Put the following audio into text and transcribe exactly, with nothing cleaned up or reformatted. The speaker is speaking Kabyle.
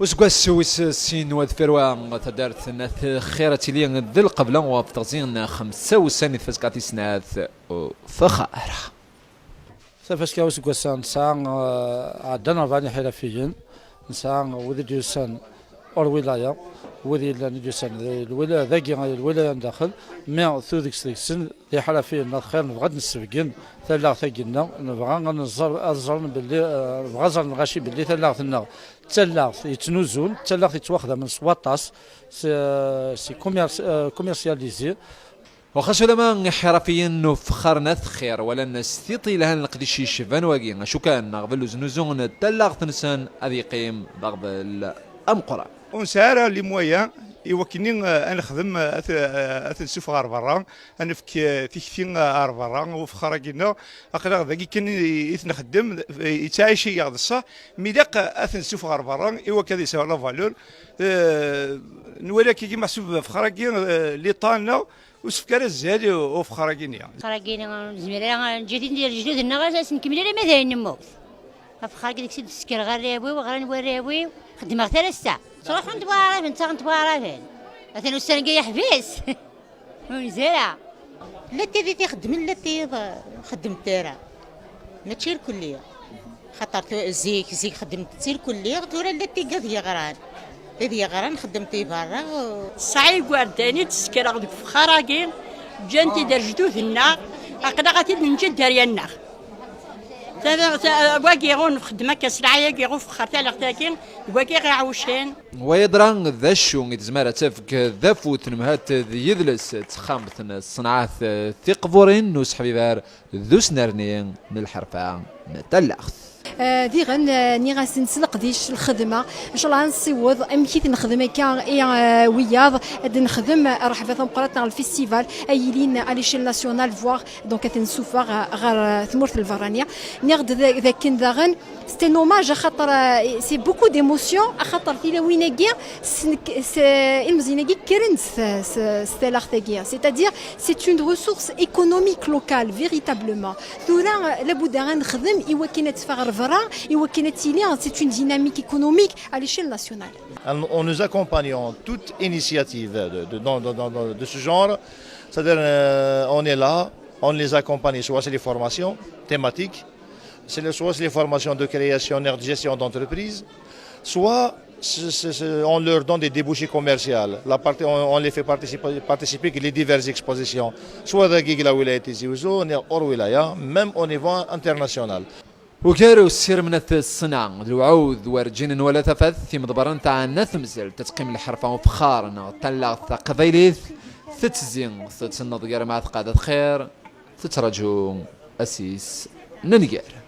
Useggas wis sin wa deffir wa, taddart n At Xir ad tili d lqebla ɣef teɣzi n xemsa wussan i tfaska tis snat u fxar. Tafaska useggas-a nesɛa, eh, ɛeddan rebɛa n iḥirafiyen, nesɛa wid i d-yusan ur wilaya, wid yellan i d-yusan d lwila-, dagi lwilaya n daxel, mi tudeg deg-sen d iḥrafiyen n At Xir, nebɣa ad d-nessebgen tallaɣt-agi-nneɣ, nebɣa ad nẓer, ad ẓren belli, eh, nebɣa ad ẓren lɣaci belli tallaɣt-nneɣ d tallaɣt yettnuzun, d tallaɣt yettwaxdamen s waṭas, s, s commerce, eh, commercialisé. Waxas ulama iḥirafiyen n ufexxar n At Xir walan s tiṭ yelhan leqdic yecban wagi, acu kan aɣbel uznuzu n tallaɣt-nsen ad yeqqim d aɣbel ameqqran. Ur nesɛi ara les moyens i wakken, eh, ad nexdem, eh, at, eh, ad t-nessufeɣ ɣer berra, ad nefk, eh, tikti, eh, ɣer berra, ufexxar-agi-nneɣ, aql-aɣ dagi kan i, i t-nxeddem, eh, yettɛici-yaɣ d ṣṣeḥ, mi ilaq, eh, ad t-nessufeɣ ɣer berra i wakken ad yesɛu la valeur. Eh, nwala akkagi meḥsub afexxar-agi, eh, l'état-nneɣ ur s-tefka ara azal i ufexxar-agi-nni. Afexxar-agi-nni ur nezmir ara ad neǧǧ-it i lejdud-nneɣ, ad s-nkemmel alamma d ayen nemmut. Afexxar-agi deg-s i d-ssekreɣ arraw-iw, ɣran warraw-iw, xeddmeɣ-t ar ass-a. Ttruḥun-d waɛraben, ttaɣen-d waɛraben. Atan ussan-agi yeḥbes. Ur nezmir ara. Llant tid i t-ixeddmen, llant tid, eh, xeddment ara. Mačči irkelli. Xaṭer tu-, zik, zik xeddment-tt irkelli, tura llant tigad yeɣran. Tid yeɣran xeddment i berra. Tesɛa igerdan i d-ssekreɣ deg ufexxar-agi, ǧǧan-t-id ar lejdud-nneɣ, aql-aɣ ad t-id-neǧǧ i dderya-nneɣ. Ta-, ta-, wagi ɣur nxeddem akka s lɛaya-agi ɣur ufexxar talaɣt-agi, d wagi ɣ-iɛewcen. Wa yeḍra d acu i tezmer ad tafk d afut nemhat d yidles d texxamt n ṣṣenɛat tiqburin n useḥbiber d usnerni n lḥerfa n tallaɣt. Eh, diɣen, eh, nniɣ-asen s leqdic, lxedma, ncallah ad nessiweḍ amek i t-nexdem akka i, eh, wiyaḍ, ad nexdem, eh, rreḥba tameqqrant neɣ lfestival, ay yilin à l'échelle nationale, voire, donc, ad t-nessufeɣ, eh, ɣer, eh, tmurt lberraniya. Nniɣ-d da-, dakken daɣen, c'est un hommage, axaṭer, eh, c'est beaucoup d'émotions, axaṭer tilawin-agi, s-, s-, ilmeẓyen-agi kkren s, s, s talaɣt-agi. C'est-à-dire, c'est une ressource économique locale, véritablement. Tura, labudda ad nexdem i wakken ad teffeɣ ɣer berra, i wakken ad tili, c'est une dynamique économique à l'échelle nationale. En, en nous accompagnant toute initiative de, de, dans, dans, dans, dans, de ce genre, c'est-à-dire, euh, on est là, on les accompagne, soit c'est les formations thématiques, c'est le, soit c'est les formations de création et de gestion d'entreprise, soit c'est, c'est, c'est, on leur donne des débouchés commerciaux. La partie, on, on les fait participer, participer avec les diverses expositions. Soit dagi la wilaya Tizi Ouzou, on est hors wilaya, même au niveau international. Ugar usirem n at ṣṣenɛa, d lewɛud werǧin nwala tafat, timḍebbren taɛenna temzelt, ad teqqim lḥerfa ufexxar neɣ tallaɣt taqbaylit, tettzi, tettenneḍ gar ma tqad at xir, tettraǧu asis n nnger.